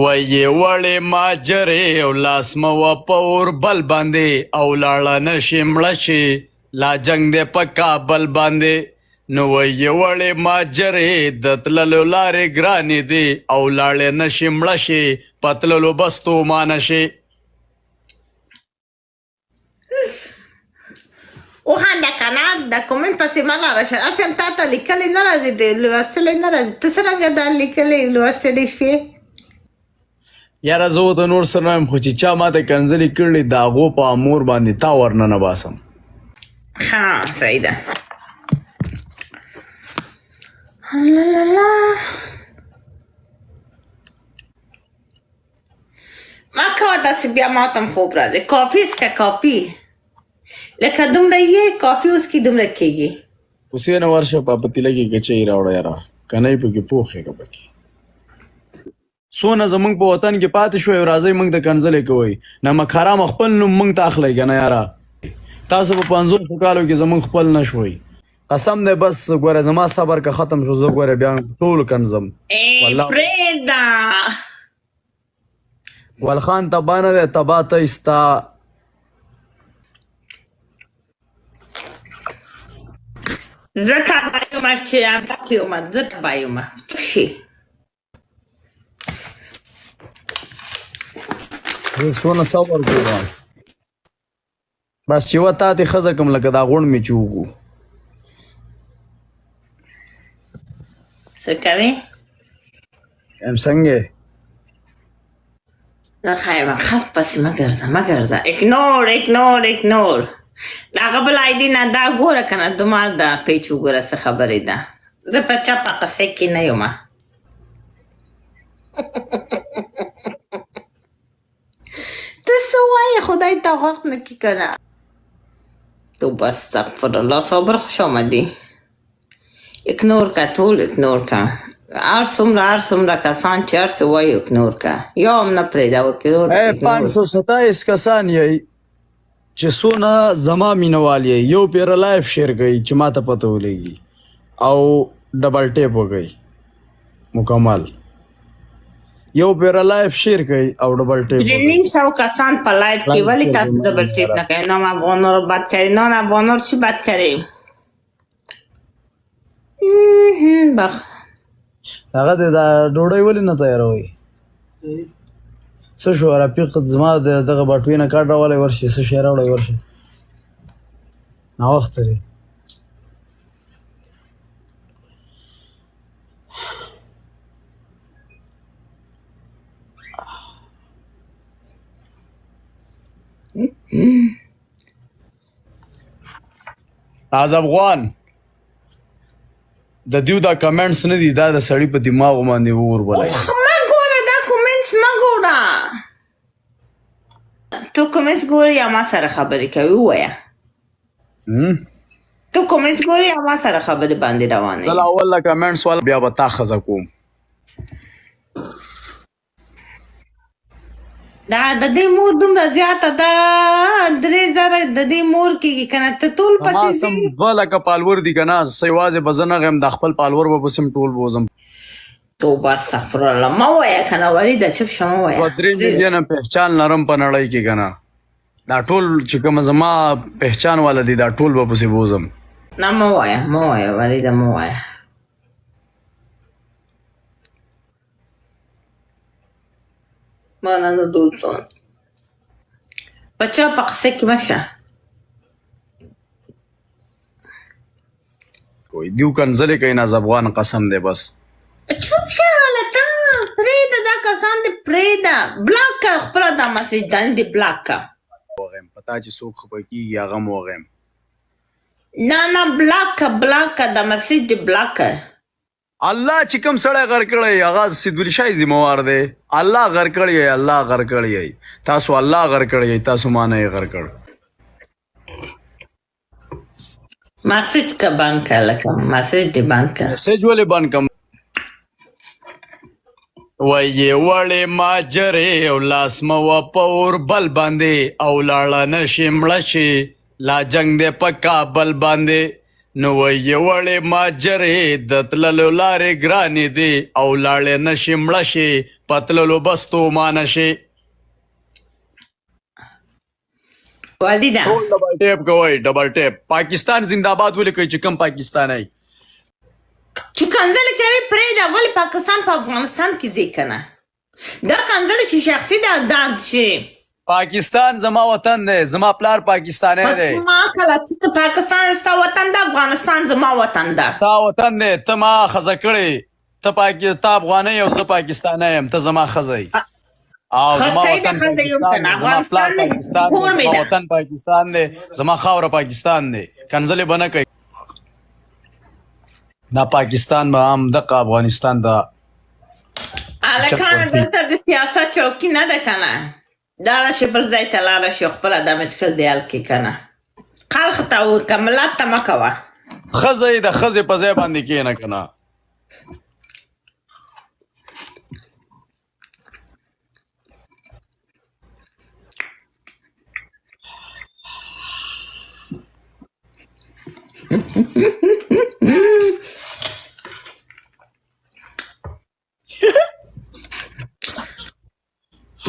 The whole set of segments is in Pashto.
وایې وړې ماجرې او لاس مه وه په اور بل باندې او لاړه نه شي مړه شي لا جنګ دی په کابل باندې. نو وایې وړې ماجرې د تللو لارې ګرانې دي او لاړې نه شي مړه شي په تللو به ستومانه شي. وخانده کنه، د کومنټ پسې مه لاړه شه، هسې هم تا ته لیکلې نه راځي، د لوستلې نه راځي، ته څرنګه دا لیکلې لوستلې شې؟ یاره زه ورته نور څه نه وایم، خو چې چا ماته کنځلې کړي د هغو په مور باندې تا ورننه باسم. ها صحیح ده. لا لا لا، ما کوه داسې، بیا ماته هم خوب راځي. کافي څکه، کافي لکه دومره یې کافي اوس کې دومره کېږي. کوڅې نه ورشه په پتیله کې کچۍ راوړه یاره، که نه یې پکې پوخ یې که پکې څونه زمونږ په وطن کې پاتې شوی، راځئ موږ ته کنځلې کوئ، نمک حرام خپل نوم موږ ته اخلئ که نه یاره؟ تاسو په 50 کالو کې زمونږ خپل نه شوئ، قسم دی. بس ګوره زما صبر که ختم شو، زه ګوره بیا ټول کنځم. والله پرېږده. ګل خان تبا نه دی، تبا ته ستا. زه تبا یم چې املاک یم، زه تبا یم شي. زه څونه صبر کوم، بس چې وه تا ته ښځه کوم لکه دا غوڼ مې چې وګو. څه کوې؟ ام څنګه؟ زه ښه یم. خلک پسې مه ګرځه، مه ګرځه، اګنور اګنور اګنور. د هغه بل آیډي نه دا ګوره که نه، دومره دا پیج وګوره څه خبرې ده. زه په چا په قصې کې نه یم. ته څه وایې؟ خدای ته غوږ نه کړي که نه. توبه استغفر الله. صبر، خوش آمدی. اګنور که، ټول اګنور که، هر څومره هر څومره کسان چې هر څه وایي اګنور که، یو هم نه پرېږده، اګنور. ای 527 کسان یئ چې څونه زما مینوال یئ، یو پیر لایف شیر کړئ چې ما ته پته ولګي او ډبل ټیپ وکړئ مکمل. یو پیر لایف شیر کړئ او ډبل ټیپ. 350 کسان په لایف کې، ولې تاسو ډبل ټیپ نه کوئ؟ نام افغانو رو بد کړئ، نام افغانو رو چی بد کړئ؟ بخ هغه د ډوډۍ ولې نه تیاروي؟ څه شو رفیق زما د دغه بټوې نه کارت راولی ورشي، څه شی راوړی ورشي، ناوخته دی. ناز افغان د دیو دا کمنټس نه دي، دا د سړي په دماغ باندې اور بلای. مه ګوره دا کومنټس، مه ګوره. ته کومنټس ګورې یا ما سره خبرې کوي؟ ووایه، ته کومنټس ګورې یا ما سره خبرې باندې روانې؟ زه اول له کمنټس والا، بیا به تا ښځه کوم. دا د دې مور دومره زیاته ده، 3000 د دې مور کېږي که نه؟ ته ټول پسې ځې. 2 لکه پالور دي که نه، څه یوازې به زه نه غیم، د خپل پالور به پسې هم ټول بوځم. توبه استغفر الله، مه وایه که نه ولیده، چپ شه، مه وایه. 2-3 میلیونه پهچان لرم په نړۍ کې که نه، دا ټول چې کوم زما پهچان والا دي، دا ټول به پسې بوځم. نه، مه وایه، مه وایه ولیده، مه وایه. مننه دوستان. په چا په قصه کې مه شه. کوي دیو کنځلې کوي، ناز افغان قسم دی بس. چوپ شه غلطه، پرېږده دا کسان دې، پرېږده، بلاک که خپله دا مسیج دانی دې، بلاک که. وغیم په تا چې څوک خفه کېږي هغه هم وغیم. نه نه، بلاک که، بلاک که دا مسیج دې، بلاک که. الله چې کوم سړی غر کړی هغه سیدول شای ذمہوار دی. الله غر کړی، الله غر کړی، تاسو الله غر کړی، تاسو ما نه غر کړ. مسیج که بند که، لکه مسیج دې بند که. مسیج ولې بند کم؟ وایې وړې ماجرې او لاس مه وه په اور بل باندې او لاړه نه شي مړه شي لا جنګ دی په کابل باندې. نو وایې وړې ماجرې د تللو لارې ګرانې دي او لاړې نه شي مړه شي په تللو به ستومانه شې. ولیده. ټول ډبل ټیپ کوئ، ډبل ټیپ. پاکستان زنده‌باد ولیکئ چې کوم پاکستانی. چې کنځلې کوي پرېږده، ولې پاکستان په افغانستان کې ځي که نه؟ دا کنځلې چې شخصي ده، دا چې پاکستان زما وطن دی، زما پلار پاکستانی پس دی. ما کله چې ته پاکستان ستا وطن ده، افغانستان زما وطن ده. ستا وطن دی، ته ما ښځه کړې، ته پاکي ته افغانۍ او زه پاکستانی یم، ته زما ښځه یې. او زما ښځه د وطن ښځه یم پاکستان که نه، دی، زما پلار افغانستان مې پاکستان دی، کور مې زما ده. وطن پاکستان دی، زما خاوره پاکستان دی. کنځلې به نه کوي. دا پاکستان به هم دغه افغانستان ته چک هلکانه ورکړي. دلته د سیاست چوکي نه ده که نه، دا راشي بل ځای ته لاړه شي، خپله دا مشکل دی حل کړي که نه. خلق ته وکړه، ملت ته مه کوه. ښځه یې د ښځې په ځای باندې کښېنه که نه.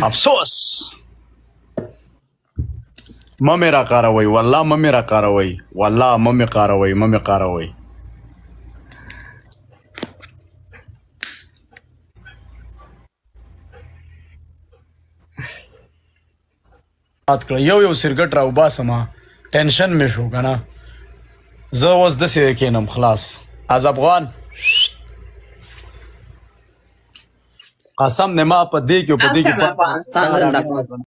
افسوس، مه مې راقاروئ، والله مه مې راقاروئ، والله مه مې قاروئ، مه مې قاروئ. مات کړه، یو یو سرګټ راوباسم، ټینشن مې شو که نه. زه اوس داسې کښېنم، خلاص. از افغان قسم دی، ما په دې کې او په دې کې افغانستان زنده باد.